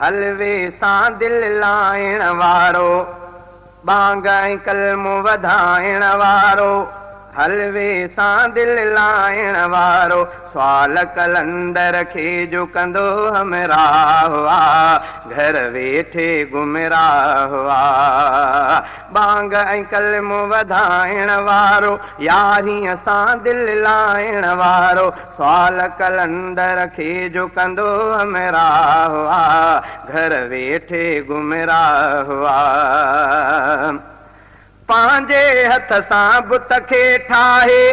حلوي سان دل لائڻ وارو، ٻانگ ۽ ڪلمو وڌائڻ وارو، حلوي سان دل لائڻ وارو، سوال قلندر کي جو ڪندو همراهه آ، گهر ويٺي گمراهه آ. ٻانگ ۽ ڪلمو وڌائڻ وارو، ياريءَ سان دل لائڻ وارو، سوال قلندر کي جو ڪندو همراهه آ، گهر ويٺي گمراهه آ. پنهنجي هٿ سان بت کي ٺاهي،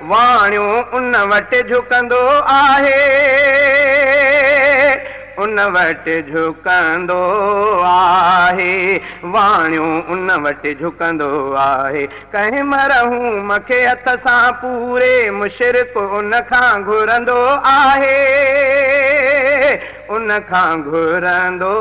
واڻيو ان وٽ جهڪندو آهي، ان وٽ جهڪندو آهي، واڻيو ان وٽ جهڪندو آهي. ڪنهن مرحوم کي هٿ سان پوري، مشرڪ ان کان گهرندو آهي، ان کان گهرندو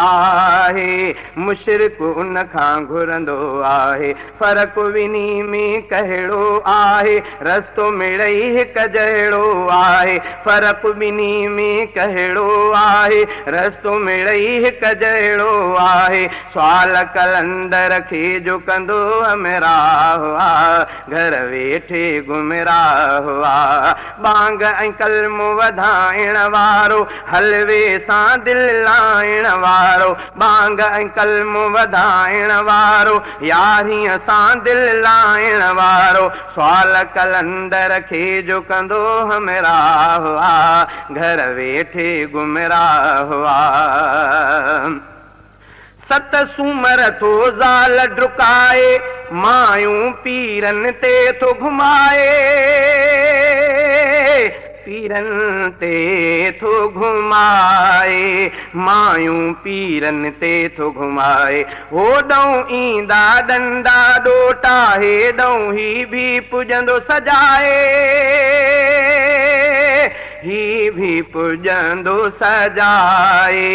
آهي، مشرڪ ان کان گهرندو آهي. فرق ٻنهي ۾ ڪهڙو آهي، رستو مڙئي هڪ جهڙو آهي. فرق ٻنهي ۾ ڪهڙو آهي، رستو مڙئي هڪ جهڙو آهي. سوال قلندر کي جو ڪندو همراهه آ، گهر ويٺي گمراهه آ. ٻانگ ۽ ڪلمو وڌائڻ وارو، حلوي سان دل لائڻ وارو، ٻانگ ۽ ڪلمو وڌائڻ وارو، ياريءَ سان دل لائڻ وارو، سوال قلندر کي جو ڪندو همراهه آ، گهر ويٺي گمراهه آ. ست سومر ٿو زال ڊڪائي، مايون پيرن تي ٿو گهمائي، پيرن تي ٿو گهمائي، مايون پيرن تي ٿو گهمائي. هوڏئون ايندا ڏنڊا ڏوٽا، هيڏئون هي به پڄندو سجائي، هي به پڄندو سجائي،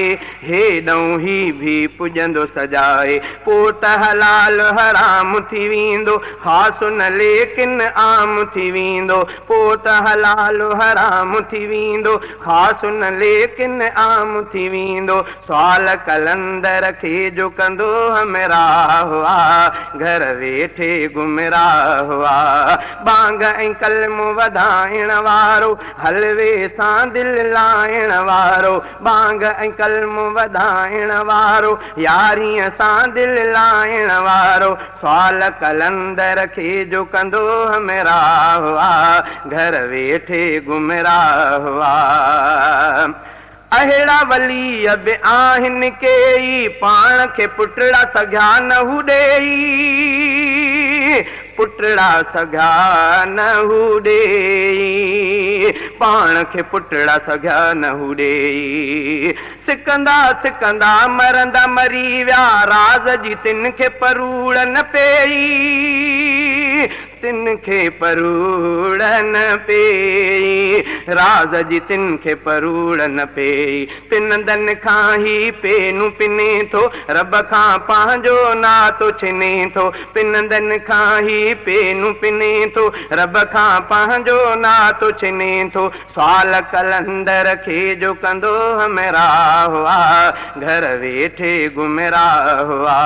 هيڏئون هي به پڄندو سجائي. پوءِ ته حلال حرام ٿي ويندو، خاص نه ليڪن عام ٿي ويندو. پوءِ ته حلال حرام ٿي ويندو، خاص نه ليڪن عام ٿي ويندو. سوال قلندر کي جو ڪندو همراهه آ، گهر ويٺي گمراهه آ. ٻانگ ۽ ڪلمو وڌائڻ وارو، حلوي سان دل لائڻ وارو، ٻانگ ۽ ڪلمو وڌائڻ وارو، ياريءَ سان دل لائڻ وارو، سوال قلندر کي جو ڪندو همراهه آ، گهر ويٺي گمراهه آ. اهڙا ولي به آهن ڪيئي، پاڻ کي پٽڙا سگهيا نه هو ڏيئي، پٽڙا سگهيا نه هو ڏيئي، پاڻ کي پٽڙا سگهيا نه هو ڏيئي. سڪندا سڪندا مرندا مري ويا، راز جي تن کي پروڙ نه پيئي، تن کي پروڙ نه پيئي، راز جي تن کي پروڙ نه پيئي. پنندن کان ئي پينون پني ٿو، رب کان پنهنجو ناتو ڇني ٿو. پنندن کان ئي پينون پني ٿو، رب کان پنهنجو ناتو ڇني ٿو. سوال قلندر کي جو ڪندو همراهه آ، گهر ويٺي گمراهه آ.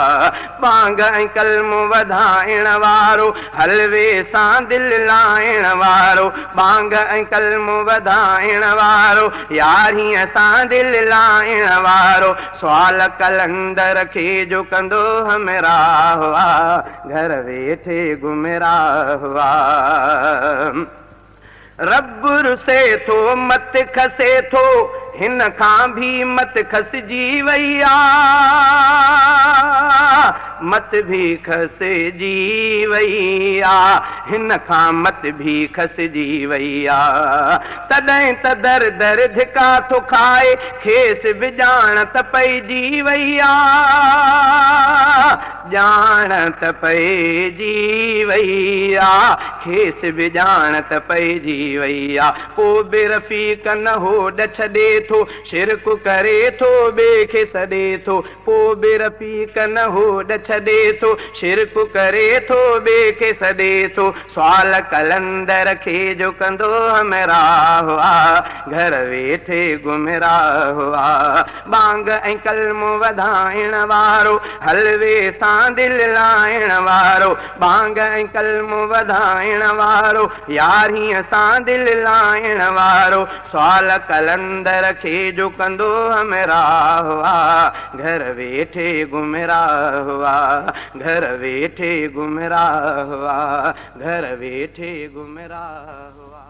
ٻانگ ۽ ڪلمو وڌائڻ وارو، حلوي سان دل لائڻ وارو، ٻانگ ۽ ڪلمو وڌائڻ وارو، ياريءَ سان دل لائڻ وارو، سوال قلندر کي جو ڪندو همراهه آ، گهر ويٺي گمراهه آ. رب رسي ٿو مت کسي ٿو، هن کان به مت کسجي وئي آ، مت به کسجي وئي آ، هن کان مت به کسجي وئي آ. تڏهن ته در در ڌڪا ٿو کائي، کيس به ڄاڻ ته پئجي وئي آ، ڄاڻ ته پئجي وئي آ، کيس به ڄاڻ ته پئجي وئي آ. پوءِ به رفيق نه هوڏ ڇڏي ٿو، شرڪ ڪري ٿو ٻئي کي سڏي ٿو، پوءِ به رفيق نه هوڏ ڇڏي ٿو، شرڪ ڪري ٿو ٻئي کي سڏي ٿو. سوال قلندر کي جو ڪندو همراهه آ، گهر ويٺي گمراهه آ. ٻانگ ۽ ڪلمو وڌائڻ وارو، حلوي سان دل لائڻ وارو، ٻانگ ۽ ڪلمو وڌائڻ وارو، يارهين سان دل لائڻ وارو. سوال قلندر کي جو ڪندو همراهه آ، گهر ويٺي گمراهه آ، گهر ويٺي گمراهه آ، گهر ويٺي گمراهه آ.